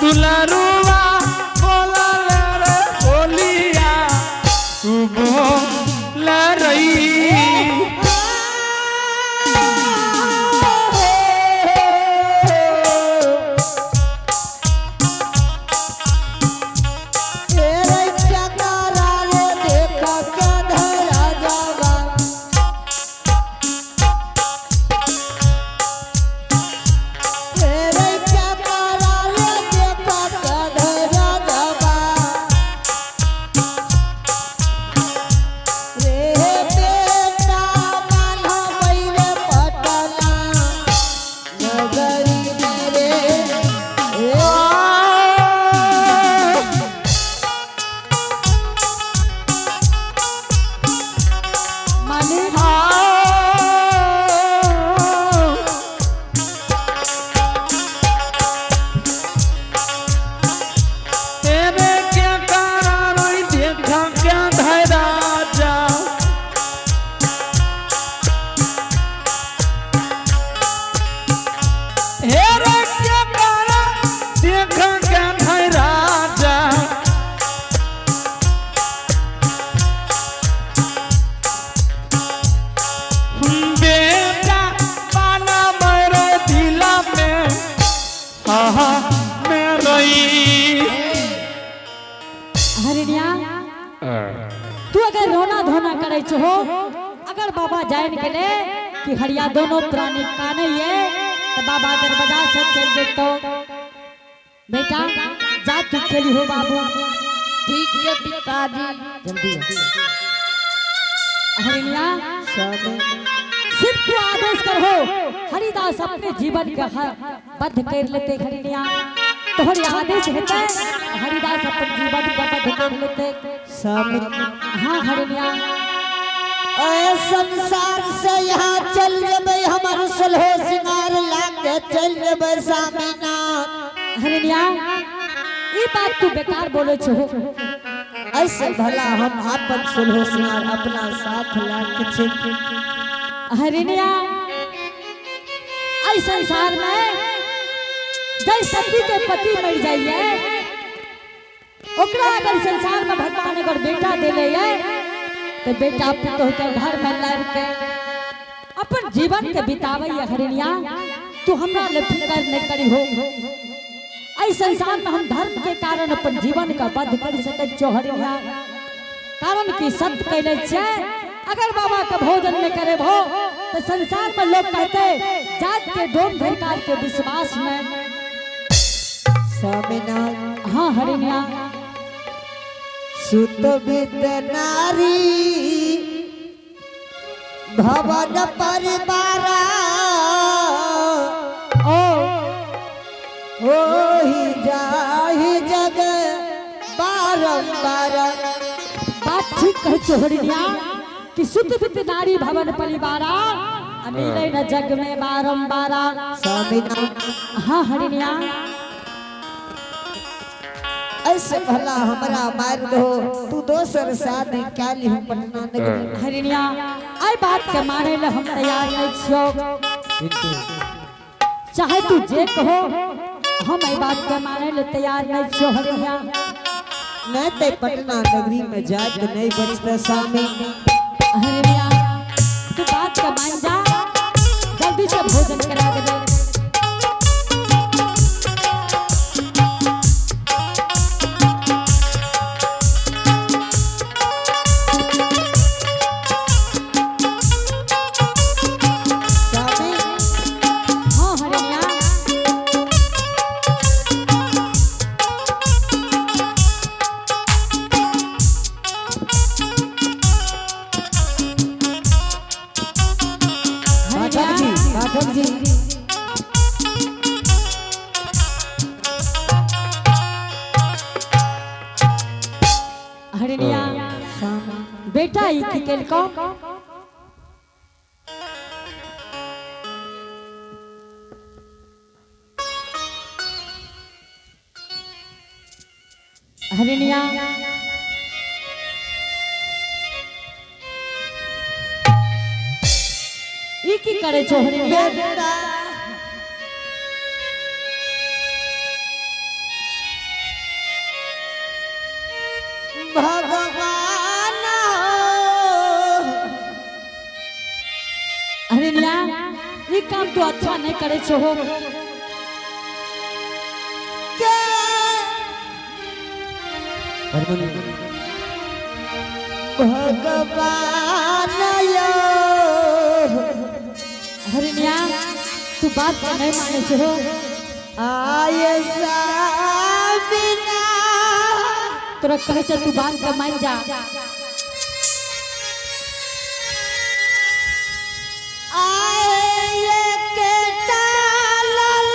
दुलरुआ बोला रे बोलिया तू बोल रही। तेरे चकरा रे देखा के धरा जावा। तेरे चकरा रे देखा के धरा जावा। रे बेटा माना बैरे पटना नगरी में रे ए। मालिक। तेरे क्या कारण देखा क्या धरा जा। हेरे क्या कारण देखा क्या धरा जा। बेटा पाना मेरे दिला में आहा मैं रही। हरिणिया, तू अगर रोना धोना करे छो, अगर बाबा जान के ले कि हरिया दोनों प्राणी काने ये, तो बाबा दरवाजा से चल जेतो। बेटा जा तू खेली हो बाबू। ठीक है पिताजी। जल्दी आ। हरिणिया, स्वामी। सिर्फ तू आदेश कर हो, हरिदास अपने जीवन के बद्ध कर लेते। हरिणिया, तोहर आदेश हेते हरिदास अपन जीवन के बद्ध कर लेते। स्वामी। हाँ हरिणिया। ए संसार से यहाँ चल जेबै, हमर सोलहो सिंगार लाके चल जेबै स्वामीनाथ। हरिणिया, ई बात तू बेकार बोले छो। ऐसे भला हम अपन सोलहो सिंगार अपना साथ लाके चल। हरिणिया, ऐ संसार में जय सती के पति मर जाइए, ओकरा अगर संसार में भगवान अगर बेटा देले है तो बेटा पुतोह के घर में लाब के अपन जीवन के बितावे। हरिणिया, तू हमरा ले फिकर नहीं करी हो। ऐ संसार में हम धर्म के कारण अपन जीवन का बद्ध कर सकै छो हरिणिया, कारण कि सत्य कैले छे। अगर बाबा के भोजन नहीं करे भो तो संसार में लोग कहते जात के डोम धरकार के विश्वास में। स्वामीनाथ। हाँ हरिणिया। सुत बित नारी भवन परिवारा ओ हो ही जाहि जग बारंबार। बात ठीक कह छो हरिणिया कि सुत बित नारी भवन परिवारा मिले न जग में बारंबारा। स्वामीनाथ। हाँ हरिणिया। ऐसे भला हमरा मार दो, तू दोसर शादी काली हम पटना नगरी। हरिणिया, आई बात के माने ले हम तैयार नहीं छियो, चाहे तू जे कहो हम आई बात के माने ले तैयार नहीं छियो हरिणिया। नहीं ते पटना नगरी में जात नहीं बचता स्वामी। हरिणिया, तू बात के मान जा, जल्दी से भोजन करा देबे। स्वामी। हाँ हरिणिया। पाठक जी, पाठक जी। हरिणिया, स्वामी। बेटा ई की केलको? हरिणिया, ई की करे छो हरिणिया? बेटा करे छो हो। भगवान यो। हरिणिया, तू बात के नहीं माने छो हो। आय सामिना। तोरा कहे छे तू बात के मान जा। आय के टालल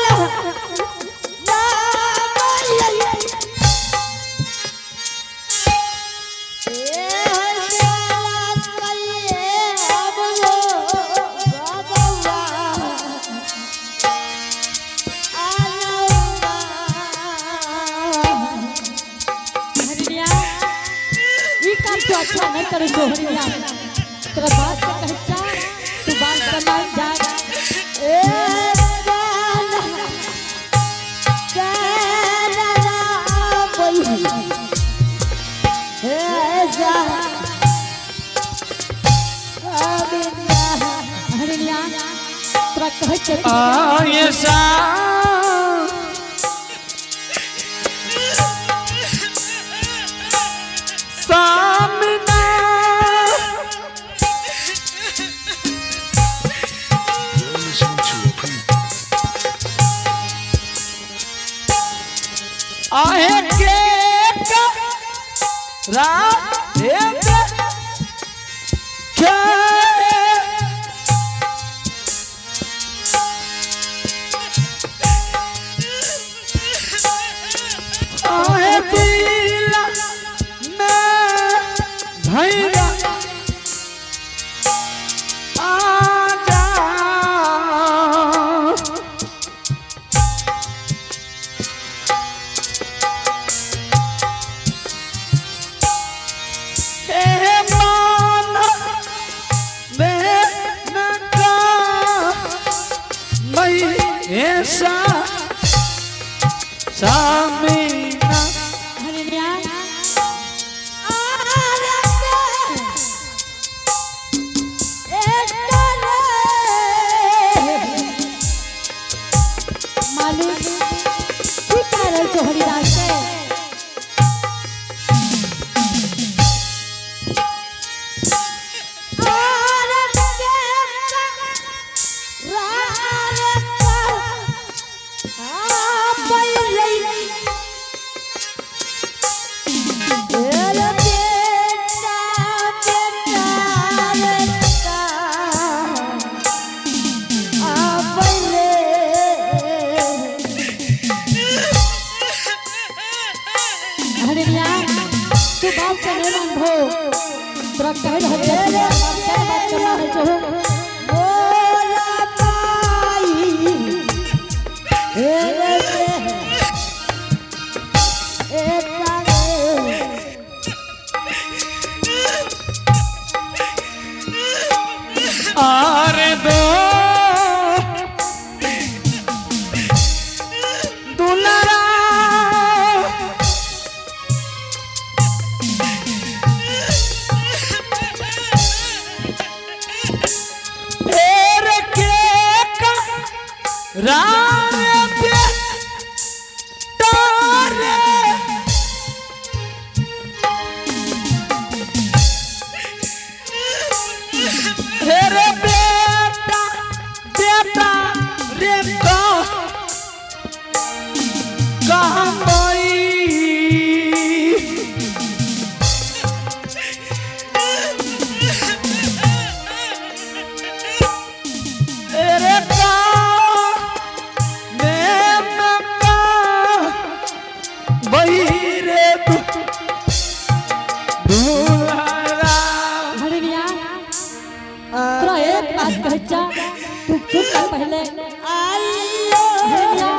हरिणिया, ई काम तू अच्छा नहीं करे छो। हरिणिया, तोरा बात के कहे जा, तू बात के मान जा। हरिणिया, तोरा कहे छे तू आयशा सामना। You're listening to a pre आहे के का रा हे के। आहे दिल में भैया आजा। हे मान में का मैं ऐसा सामीना। हरिणिया, मालिक, की कह रहल छो हरिदास के? हरिणिया, तू बात के नहीं मानबो। तोरा कह रहल छे, तू बात के बात के मानै छो। आर दो दुलारा फेर के का राम पे तारे। हेरे बेटा बेटा रे का कहाँ गई? रे का में का वही रे दुलारा। हरिणिया, तोरा एक बात कहै छा, तू चुप कर पहले। हरिणिया,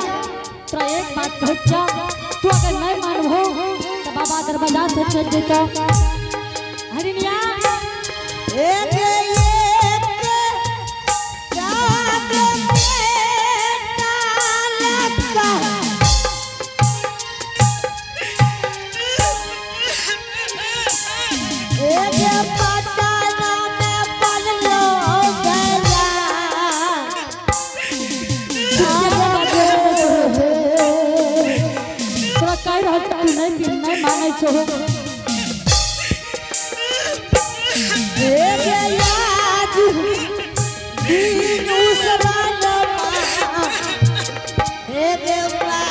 तोरा एक बात कहै छा, तू अगर नहीं मानबो तो बाबा दरवाजा से चल जेतो। हरिणिया। एक एक चाँद बेटा लगा। एक पटना में पललो गया। छो? ए आज दीनु सवालमा ए देवा।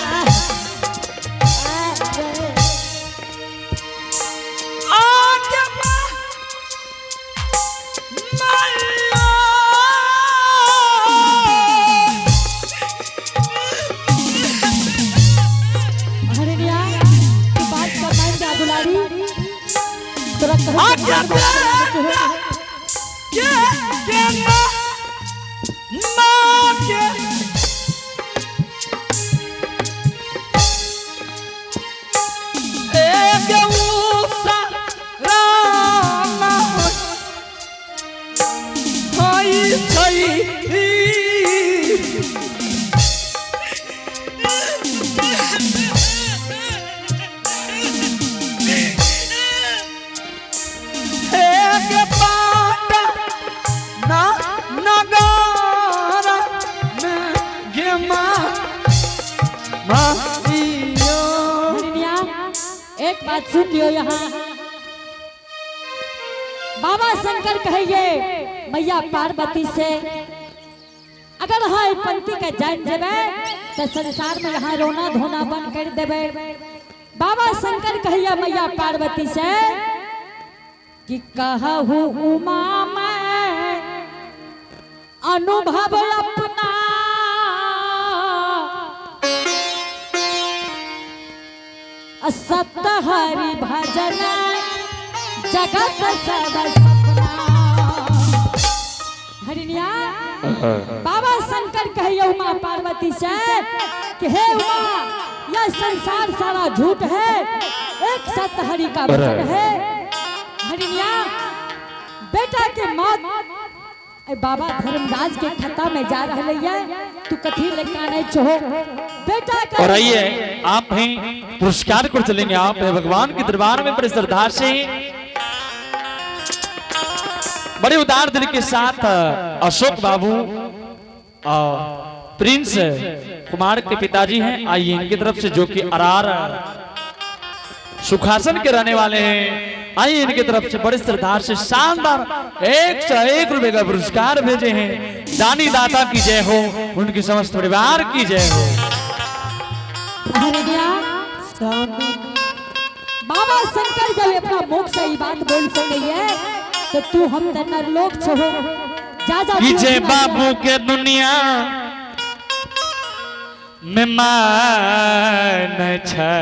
आगे माया। हरिणिया, तू बात का मान जा दुलारी, तोरा कहे के आगे बार बार लागै छो। के ना माँ के एक ऊषा रामा होई छै। एक पाट ना नगारा में गेमा माइयो। हरिणिया, एक बात सुन लियो। यहाँ बाबा शंकर कहिए मैया पार्वती से, अगर हाँ ई पंक्ति के जान जेबे तो संसार में यहाँ रोना धोना बंद कर देबे। बाबा शंकर कहिए मैया पार्वती से कि कहू उमा मैं अनुभव अपना, सत्य हरि भजन जगत सब सपना। हरिणिया, बाबा शंकर कहिए उमा पार्वती से कि हे उमा, यह संसार सारा झूठ है, एक सत्य हरि का भजन है। हरिणिया, बेटा के मौत ए बाबा धर्मराज के खता में जा रहा है, तू कथी ले काने छो बेटा का? और आइए आप भी पुरस्कार को चलेंगे। आप भी भगवान के दरबार में बड़े श्रद्धा से, बड़े उदार दिल के साथ अशोक बाबू और प्रिंस कुमार के पिताजी हैं, आइए इनकी तरफ से, जो कि अरार सुखासन के रहने वाले हैं, आइए इनकी तरफ से बड़े श्रद्धा से शानदार 101 रुपए का पुरस्कार भेजे हैं। दानी दाता की जय हो, उनकी समस्त परिवार की जय हो। हरिणिया, स्वामी। बाबा शंकर जब अपना मुख से ये बात बोल सके है तो तू हम त नरलोक छो, जा जा कि तू जे अपना। बाबू के दुनिया में मान छै,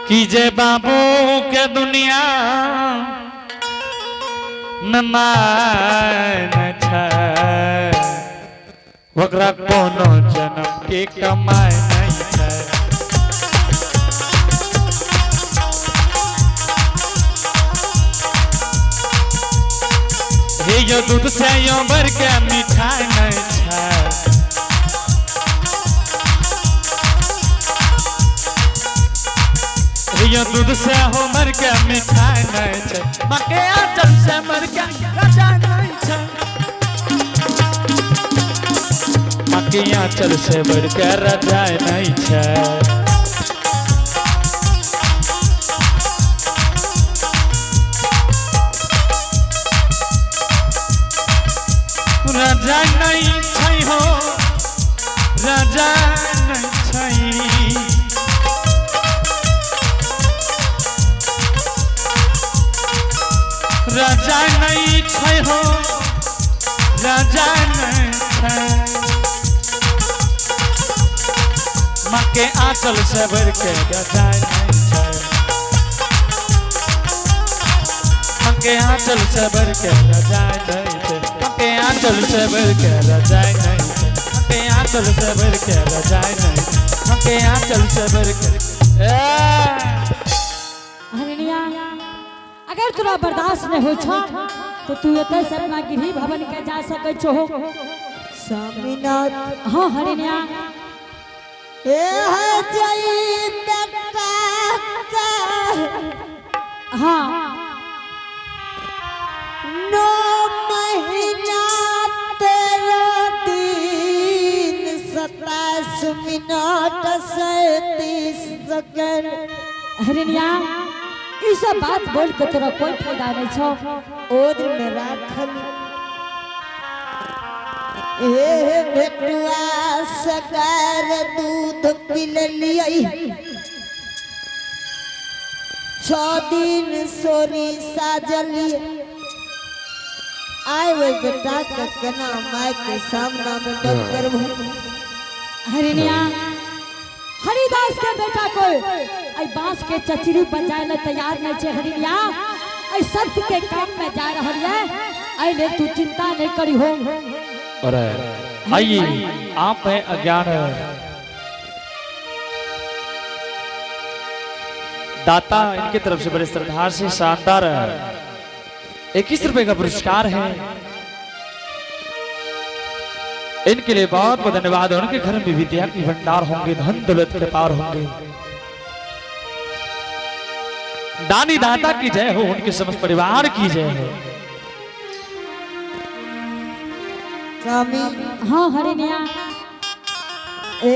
कि जे बाबू के दुनिया में मान छै, ओकरा कोनो जन्म के कमाई नहीं छै। हे यो दूध से यो भर के मिठाई नहीं छै। हे यो दूध से हो मर के मिठाई नहीं छै, मके आंचल से मर के राजा नहीं छै, मके आंचल से बढ़ के राजा नहीं छै। राजा नहीं छै हो, राजा नहीं छै। राजा नहीं छै हो, राजा नहीं छै, माँ के आंचल से भर के राजा नहीं छै, माँ के आंचल से भर के राजा नहीं छै, माँ के आंचल से भर के राजा नहीं छै, माँ के आंचल से भर के राजा नहीं छै, माँ के आंचल से भर के ए। हरिणिया, अगर तोरा बर्दाश्त नहीं हो छो तो तू एतय से अपना गृह भवन के जा सकै छो। स्वामीनाथ। हाँ हरिणिया। ए है जई बेटा का हाँ। 9 महीना 13 दिन। मिनट 37 सेकेंड। हरिणिया, ई सब बात बोल के तोरा कोई फायदा नहीं छो। ओद में राखल ए बेटुआ सकार दूध पी लेलियै, 6 दिन सोरी साजलियै। आए वे बेटा के केना माय के सामना में बंद करबो। हरिणिया, हरिदास के बेटा को आई बांस के चचरी बजाए ला तैयार नहीं छे। हरिणिया, आई सत्य के काम में जा रहल है, आई ले तू चिंता नहीं करी हो। और आइए आप है अज्ञान दाता, इनकी तरफ से बड़े श्रद्धा से शानदार 21 रुपए का पुरस्कार है। इनके लिए बहुत बहुत धन्यवाद। उनके घर में विद्या की भंडार होंगे, धन दौलत के पार होंगे। दानी दाता की जय हो, उनके समस्त परिवार की जय हो। स्वामी। हाँ हरिणिया। ए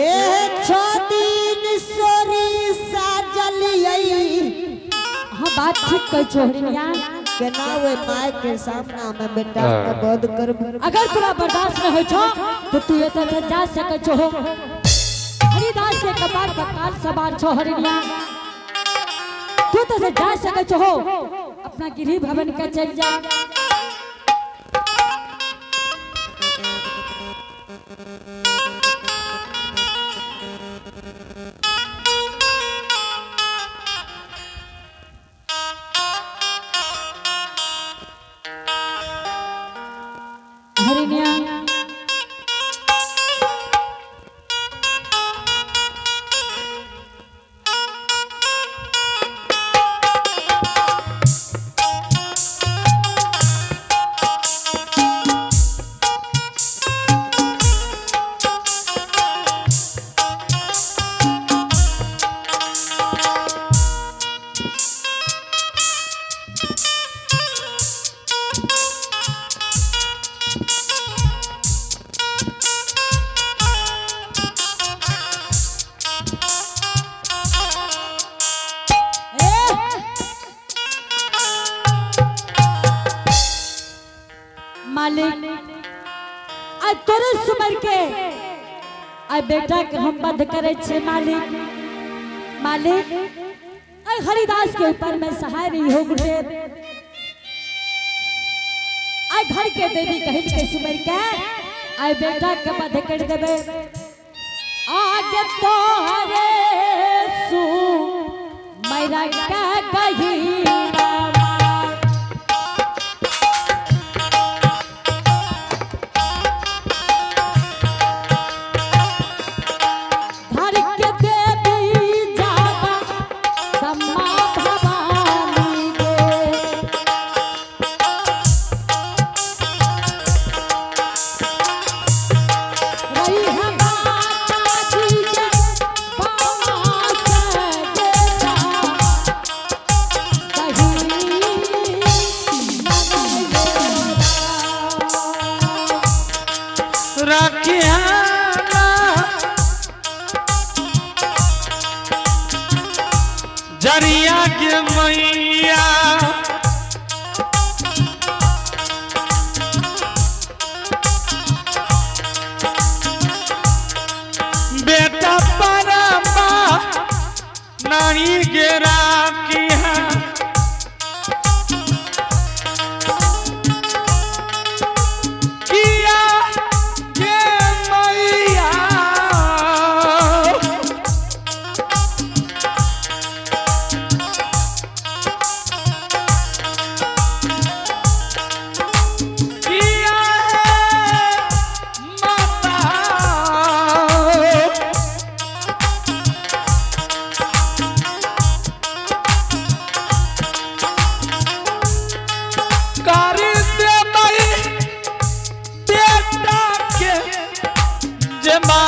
6 दिन सोरी साजलियै। हाँ बात ठीक कह छो हरिणिया। केना वे my के सामना में बेटा के बद करबो। अगर तोरा बर्दाश्त न हो छो तो तू एतऽ से जा सकै छो। हरिदास के कपार पर काल सवार छो हरिणिया, तू तो से जा सकै छो, अपना गृह भवन के चल जा। हरिणिया, मालिक आ तोरे सुमर के आ बेटा के हम बध करे छे मालिक। मालिक आ हरिदास के ऊपर में सहाय रही हो गुरुदेव। आ घर के देवी कहिल के सुमर के आ बेटा के बध कर देबे। आगे तोरे सु मैरा के कही घर के देवी जागा दम्मा भवानी गे। रही हम माता जी के पास बेटा कहीं राखिया जरिया के मैया, बेटा परमा नानी के राखिया। किया के मैया, किया है माता। कर देबै बेटा के जमा।